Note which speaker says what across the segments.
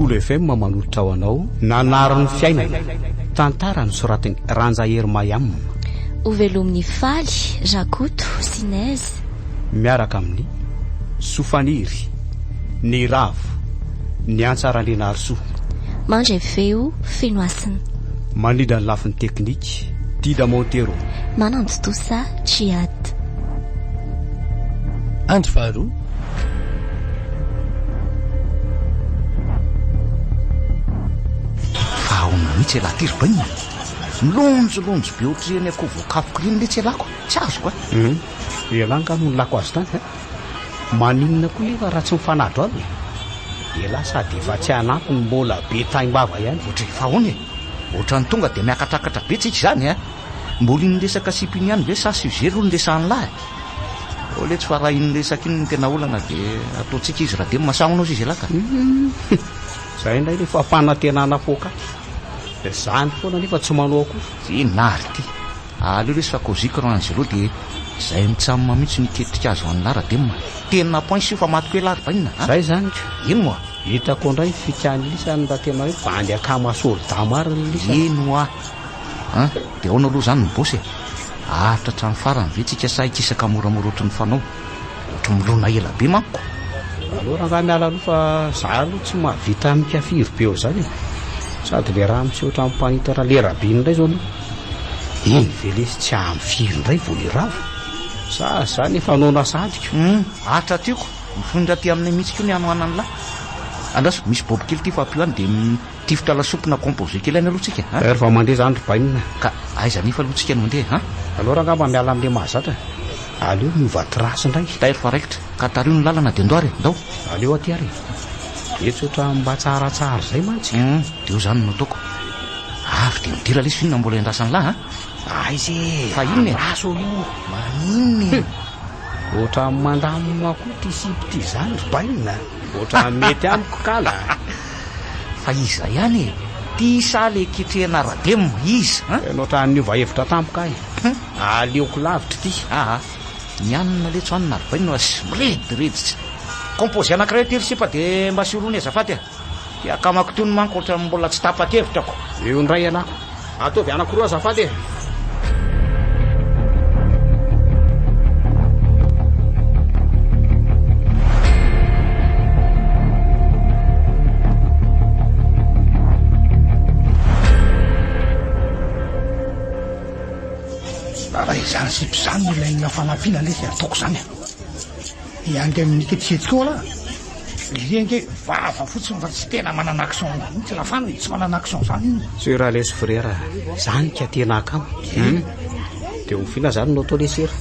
Speaker 1: Kolo FM manolotra ho anao Nanary ny fiainana, tantara nosoratin'i Ranja Hery Mayam.
Speaker 2: Hovelomin'i Faly, Rakoto sy Nez.
Speaker 1: Miaraka amin'ny Sofaniry, Niravo, Ny Antsa Randrianarisoa.
Speaker 2: Mandray feo, Fenohasina.
Speaker 1: Mandrindra ny lafiny teknika, Dida Montero.
Speaker 2: Manantontosa, Djihad.
Speaker 3: Andro faharoa.
Speaker 4: Fa ahoana mihitsy ialahy ity ry bainina? Milonjolonjo be ohatr'ireny akoho voakapoka ireny letsy ialahy ko! Tsy azoko a!
Speaker 1: Hum, ialahy angaha no nilako azy tany a? Maninona koa nefa raha tsy mifanadro aby e? Ialahy sady efa tsy hanampy no mbola be taim-bava ihany.
Speaker 4: Ohatry fa ahoana e? Ohatran'ny tonga dia miakatrakatra be tsika izany a! Mbola iny resaka sipa iny ihany ve sa sujet aloha no resahan'lah e? Ao letsy fa raha iny resaka iny no tena olana dia ataontsika izy raha dia masaho anao sisa ialahy ka.
Speaker 1: Zay indray le fampanantenana poakaty. Zany foana nefa tsy manao akory.
Speaker 4: Inona ary ity? Aleo lesy fa koziko ry Angelo dia zay mitsam mihitsy no hiketrika azy ho an'lah Radem. Tena poince io fa maty koa elah ry bainina a!
Speaker 1: Zay zany ka.
Speaker 4: Eny moa.
Speaker 1: Hitako indray ny fikan'ny lisany raha tena hoe bandy akama soldat marina lisany.
Speaker 4: Eny hoa. An! Dia ahoana aloha izany ny boss e? Haharitra hatramin'ny farany ve tsika sa hikisaka moramora ohatry ny fanao? Ohatry ny milona ela be manko.
Speaker 1: Aleo rangahy miala aloha fa za aloha tsy mahavita mikafiry be eo izany e! Sady le raha miseho ohatran'ny mpanitatra lera be iny indray izao aloha. Iny ve lesy tsy ampy firy indray vao hirava? Sa izany efa noana sahady ko?
Speaker 4: Hum, Atra tiako, mifindra aty aminay mihitsy koa ny hanoanan'lah. Andraso, misy bob kely ity fa ampio any dia Tifitra lasopy na composé kely any aloha tsika a!
Speaker 1: D'ailleurs vao mandeha zany ry bainina.
Speaker 4: Ka aiza anefa aloha tsika no mandeha a?
Speaker 1: Aleo rangah mba miala amin'ilay mahazatra e! Aleo miova trace indray.
Speaker 4: Tairo fa raikitra, ka tariho ny lalana dia ndao ary e! Ndao!
Speaker 1: Aleo aty ary e! Etsy ohatran'ny mba tsaratsara izay mantsy ka!
Speaker 4: Hum, dia eo izany no ataoko. Avy dia midira lesy f'inona mbola iandrasan'lah a?
Speaker 1: Aiza e!
Speaker 4: Fa inona e?
Speaker 1: Andraso aloha!
Speaker 4: Maninona e?
Speaker 1: Ohatran'ny mandamina koa ity sipa ity izany ry bainina a! Ohatran'ny mety amiko kala a!
Speaker 4: Fa iza ihany e? Ty sa le ketrehana radem? Iza an?
Speaker 1: Tena ohatran'ny niova hevitra tampoka ahy. Aleoko lavitra ity.
Speaker 4: Aa, ny anona letsy ho anona ry bainina fa sy mirediredy tsy. Composé anankiray ity ry sipa de mba asio rony azafady a! Ty akamako tony manko ohatran'ny mbola tsy tapa-kevitra ko.
Speaker 1: Eo indray ialahy. Ataovy anankiroa azafady e!
Speaker 5: Raha izany sipa izany no ilain'ilay fanampiana lesy ataoko izany a! Hiandry amin'ny ketsiketsika eo alah. Lery ange vava fotsiny fa tsy tena manana action mihitsy Rafana e, tsy manana action zany io.
Speaker 1: Sûr lesy frère a, zany ka tena akama hum, de oviana zany no atao lesy ra?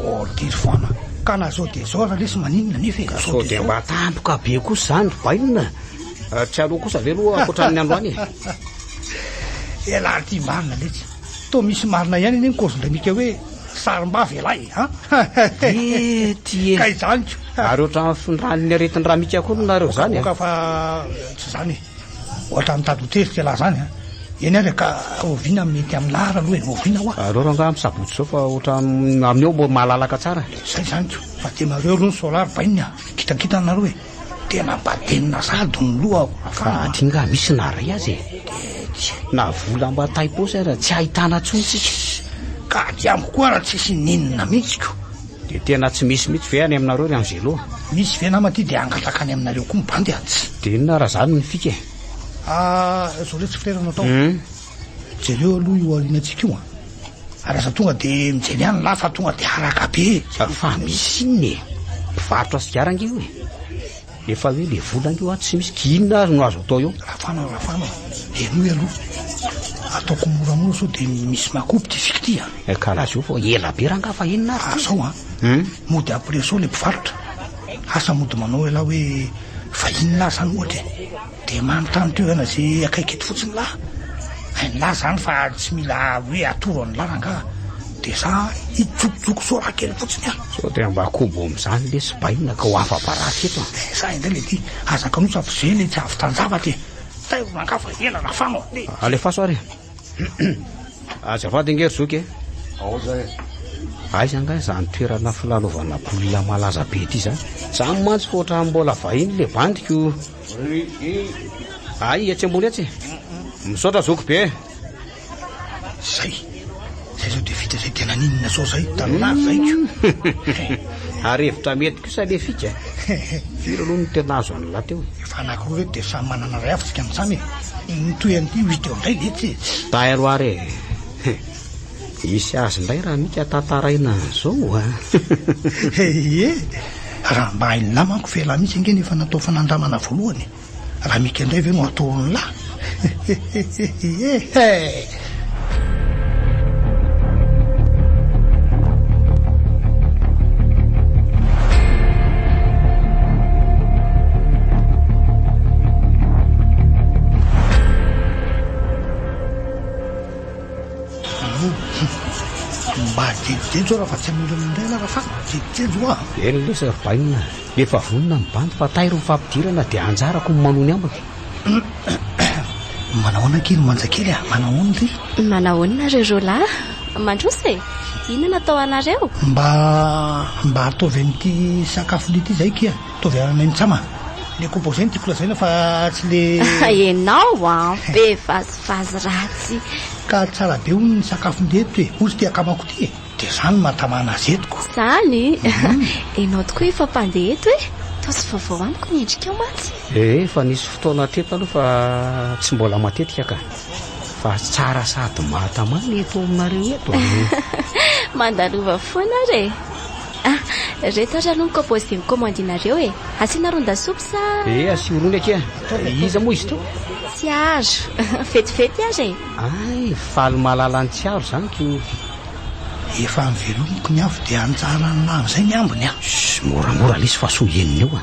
Speaker 5: Oh lery foana, ka na zao dia zao ra lesy maninona nefa e,
Speaker 1: Ka sao dia mba tampoka be kosa zany ry bainina, tsy aleo kosa ve aloha ankoatran'ny androany e?
Speaker 5: Elah ty marina letsy, toa misy marina ihany anie ny kôzin-dRamika hoe Sarim-bavy ialahy e! An!
Speaker 1: Ety e!
Speaker 5: Ka izany ko!
Speaker 1: Ary ohatran'ny findran'ny aretin-dRamika koa nareo izany
Speaker 5: a! Oka fa tsy izany e! Ohatran'ny mitady ho tezitra ialahy izany an! Eny ary e, ka oviana mety amin'ny lahara aloha e? Oviana hoa?
Speaker 1: Aleo rangahy amin'ny sabotsy izao fa ohatran'ny amin'io mbo malalaka tsara.
Speaker 5: Izay izany ko! Fa demareo aloha ny solar bainina a! Kitankitana nareo e! Tena badenina sady ny lohako
Speaker 1: Fa aty nga misy naray aza e. Na vola mba tay-paosy ara tsy ahitana tsony tsika.
Speaker 5: Ka aty amiko koa ara tsisy n'inona mihitsy ko.
Speaker 1: Dia tena tsy misy mihitsy ve any aminareo ry Angelo?
Speaker 5: Misy ve nama aty dia hangataka any aminareo koa ny bandy a? Tsy.
Speaker 1: Dia inona raha zany ny fika e?
Speaker 5: Ah, zao letsy frera no atao. Jereo aloha io aorianantsika io a. Ary aza tonga dia mijery ihany lahy fa tonga dia haraka be e.
Speaker 1: Fa misy inona e? Mpivarotra sigara ange io e. Efa hoe le vola ange hoa tsy misy, k'inona ary no azo atao eo?
Speaker 5: Rafana Rafana, henoy aloha. Ataoko moramora sao dia misy makopy ity fika ity a.
Speaker 1: Ka lazao fa ela be rangaha fa inona ary ity?
Speaker 5: Zao an, mody ampiresao le mpivarotra. Asa mody manao elah hoe fa inona ary zany ohatra e. Dia manontany toerana ze akaiky eto fotsiny lah. Hain'lah zany fa tsy mila hoe atoro an'lah rangaha. Dia za hijokojoko soraha kely fotsiny ah.
Speaker 1: Sao dia mba kobo amin'izany lesy bainina ka ho afa-baraka eto a.
Speaker 5: Dia za indray le ty, aza kanosa fa ze le tsy ahavitan-javatra e. Tairo rangaha fa ela rafano a.
Speaker 1: Alefaso ary e. Azafady ange ry zoky e.
Speaker 6: Ao zay e.
Speaker 1: Aiza angaha izany toerana filalaovana baolina malaza be ity izany? Zany mantsy fa ohatran'ny mbola vahiny le bandiko. Ay, etsy ambony etsy. Misaotra zoky be.
Speaker 5: Zay. Zay zao dia vita zay dia naninona zao zay? Tanona zay ko.
Speaker 1: Ary hevitra mety kosa le fika. Firy aloha no tena azo an'lah teo?
Speaker 5: Efa anankiroa reto dia samy manana iray avy tsika mitsamy e. Ny toy an'ity ho hita eo indray letsy e.
Speaker 1: Tairo ary e. Hisy azy indray raha mika tantaraina an'izao a.
Speaker 5: Ie. Raha mba hain'lah manko f'elah mihitsy ange no efa natao fanandramana voalohany e. Raha mika indray ve no ataon'lah? Ie. Mba jejojejo raha fa tsy hanorina indray lah rafa, jejojejo a!
Speaker 1: Eny lesy ry bainina, efa vonona ny bandy fa tairo ny fampidirana dia anjarako ny manohy ny ambiny.
Speaker 5: Manahoana akia ry manjakely a, manahoana ry?
Speaker 2: Manahoana nareo roalahy, mandroso e! Inona no atao anareo?
Speaker 5: Mba mba ataovy an'ity sakafo ity zay kia. Ataovy anay mitsam a! Le composé no tiako lazaina fa tsy le.
Speaker 2: Enao an! Be vazivazy ratsy.
Speaker 5: Ka tsara be hono ny sakafon-dry eto e! Hozy ty akamako ty e! Dia zany no mahatamana azy eto ko!
Speaker 2: Zany? Enao tokoa efa mpandeha eto e! Toa tsy vaovao amiko ny endrikao mantsy.
Speaker 1: Ee, efa nisy fotoana teto aloha fa tsy mbola matetika ka. Fa tsara sady mahatamana eto aminareo eto e!
Speaker 2: Mandalova foana ary e! Ah, reto ary aloha ny composé nikomandianareo e. Asiana ron-dasopy sa?
Speaker 1: Eh, asio rony akia. Iza moa izy teo?
Speaker 2: Tsiaro. Vetivety ary e.
Speaker 1: Ay, faly mahalala an'i Tsiaro izany ko.
Speaker 5: Efa novelomiko ny afo dia anjaran'ny lahy amin'izay ny ambiny a.
Speaker 1: Shh, moramora lesy fa soa henony eo a.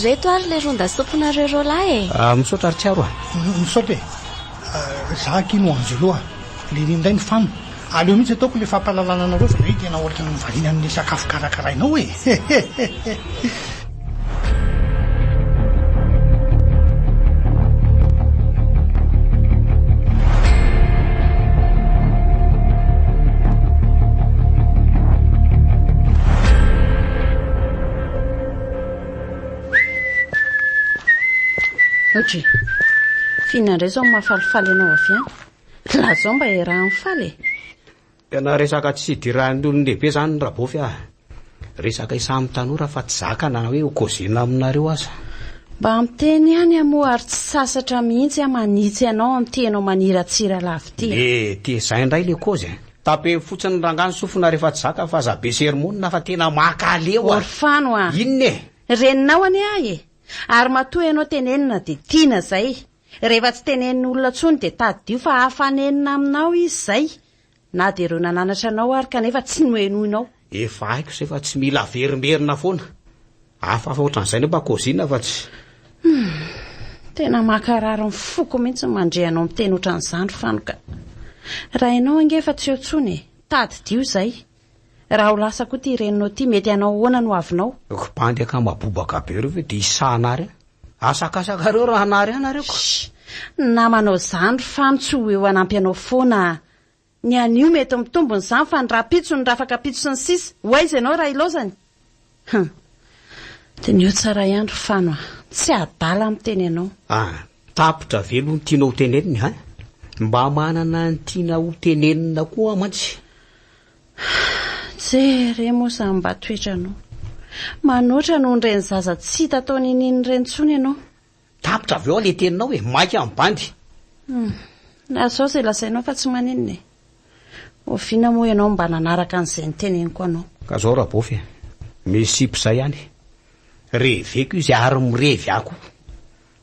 Speaker 2: Reto ary ilay ron-dasopinareo roalahy e.
Speaker 1: Ah, misaotra ry Tsiaro a.
Speaker 5: Misaotra e. Za akia no Angelo a. Le ry indray ny fano. Aleo mihitsy ataoko le fampahalalana anareo fa zay tena ohatran'ny variana amin'le sakafo karakarainao e!
Speaker 3: Ohatry, f'inona indray izao no mahafalifaly anao avy any? Lazao mba iarahan'ny faly e!
Speaker 1: Tena resaka tsy idiran'ny olon-dehibe zany Rabofy ah! Resaka samy tanora fa tsy zaka na hoe ho kozina aminareo aza.
Speaker 3: Mba miteny ihany aho moa ary tsy sasatra mihitsy aho manitsy anao amin'ity ianao maniratsira lava ity a!
Speaker 1: Mety izay indray le kozy e! Tapeno fotsiny rangahy ny sofina rehefa tsy zaka fa aza be sermonina fa tena makaleo a!
Speaker 3: Orfano a!
Speaker 1: Inona e?
Speaker 3: Reninao anie aho e! Ary matoa ianao tenenina dia tiana izay. Rehefa tsy tenenin'ny olona intsony dia tadidio fa afa-nenina aminao izy izay, na dia ireo nananatra anao ary kanefa tsy nohenoinao.
Speaker 1: Efa haiko izay fa tsy mila averimberina foana. Hafahafa ohatran'izay indray mba kôzina fa tsy.
Speaker 3: Humm. Tena mankarary ny foko mihitsy ny mandre anao miteny ohatran'izany Fano ka. Raha ianao ange efa tsy eo intsony e. Tadidio izay. Raha ho lasa koa ity reninao ity mety hanao ahoana ny hoavinao?
Speaker 1: Ry bandy akama bobaka be ireo ve dia hisahana ary an? Asakasakareo raha hanary ahy nareo ko.
Speaker 3: Shh! Na manao izany ry Fano tsy ho eo hanampy anao foana aho. Ny anio mety mitombina izany fa ny rahampitso, ny rafakapitso sy ny sisa Ho aiza ianao raha ilaozany? Hum. Diniho tsara ihany ry Fano a. Tsy adala aho miteny anao.
Speaker 1: Ah, tapitra ve aloha ny tianao ho tenenina a? Mba manana ny tiana ho tenenina koa aho mantsy.
Speaker 3: Jereo moa izany mba toetranao. Manoatra noho ireny zaza tsy hita atao niniana ireny intsony ianao.
Speaker 1: Tapitra avy eo ilay teninao e, maika ny bandy.
Speaker 3: Hum, lazao izay lazainao fa tsy maninona e. Oviana moa ianao mba nanaraka an'izay niteneniko anao?
Speaker 1: Ka zao Rabofy e, misy sipa izay any, reveko izy ary mirevy ahy koa.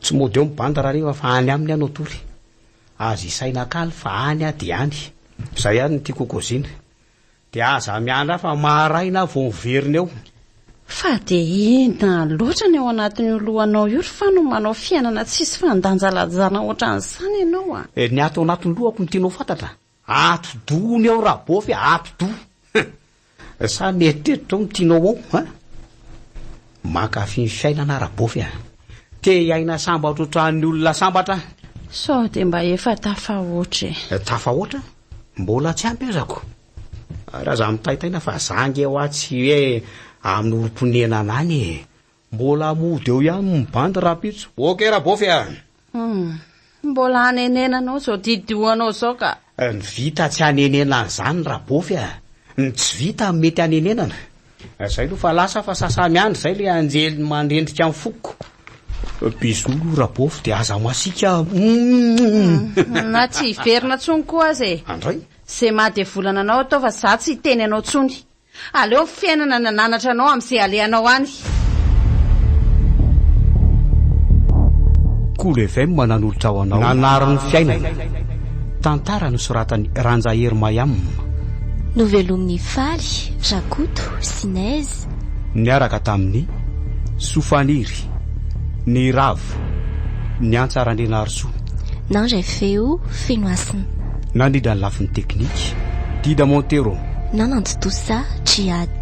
Speaker 1: Tsy mody eo ny bandy rahariva fa any aminy aho no hatory. Aza isaina kaly fa any aho dia any. Izay ihany no tiako ho kôzina. Dia aza miandry ahy fa maraina aho vao miverina eo.
Speaker 3: Fa dia inona loatra ny ao anatin'io lohanao io ry Fano manao fiainana tsisy fandanjalanjana ohatran'izany ianao a!
Speaker 1: Ny ato anatin'ny lohako no tianao ho fantatra? Atidoha ny ao Rabofy a, atidoha! Sa ny eritreritra no tianao ao an? Mankafy ny fiainana Rabofy a! Te hiaina sambatra ohatran'ny olona sambatra aho.
Speaker 3: Sao dia mba efa tafahoatra e?
Speaker 1: Tafahoatra? Mbola tsy ampy aza ko! Ary aza mitaintaina fa za ange hoa tsy hoe amin'ny olom-ponenana any e! Mbola mody eo ihany ny bandy rahampitso. Ok Rabofy a!
Speaker 3: Hum, mbola hanenenanao izao didiohanao izao ka.
Speaker 1: Ny vita tsy hanenenana an'izany Rabofy a! Ny tsy vita no mety hanenenana. Zay aloha fa lasa fa sasa-miandry zay le anjely mandrendrika ny foko. Bisous aloha Rabofy dia aza masiaka humm.
Speaker 3: Na tsy hiverina tsony koa aza e.
Speaker 1: Andray.
Speaker 3: Ze maha devolana anao atao fa za tsy hiteny anao tsony. Aleo ny fiainana nananatra anao amin'izay alehanao any.
Speaker 1: Kolo FM nanolotra ho anao Nanary ny fiainana. Tantara nosoratan'i Ranjahery Mayam.
Speaker 2: Novelomin'i Faly, Rakoto, Sinèse.
Speaker 1: Niaraka tamin'i Sofaniry, Niravo, Niantsa Randrianarisoa.
Speaker 2: Nandray feo Fenohasina.
Speaker 1: Nandrindra ny lafiny teknika, Dida Montero.
Speaker 2: Nanantontosa Djihad.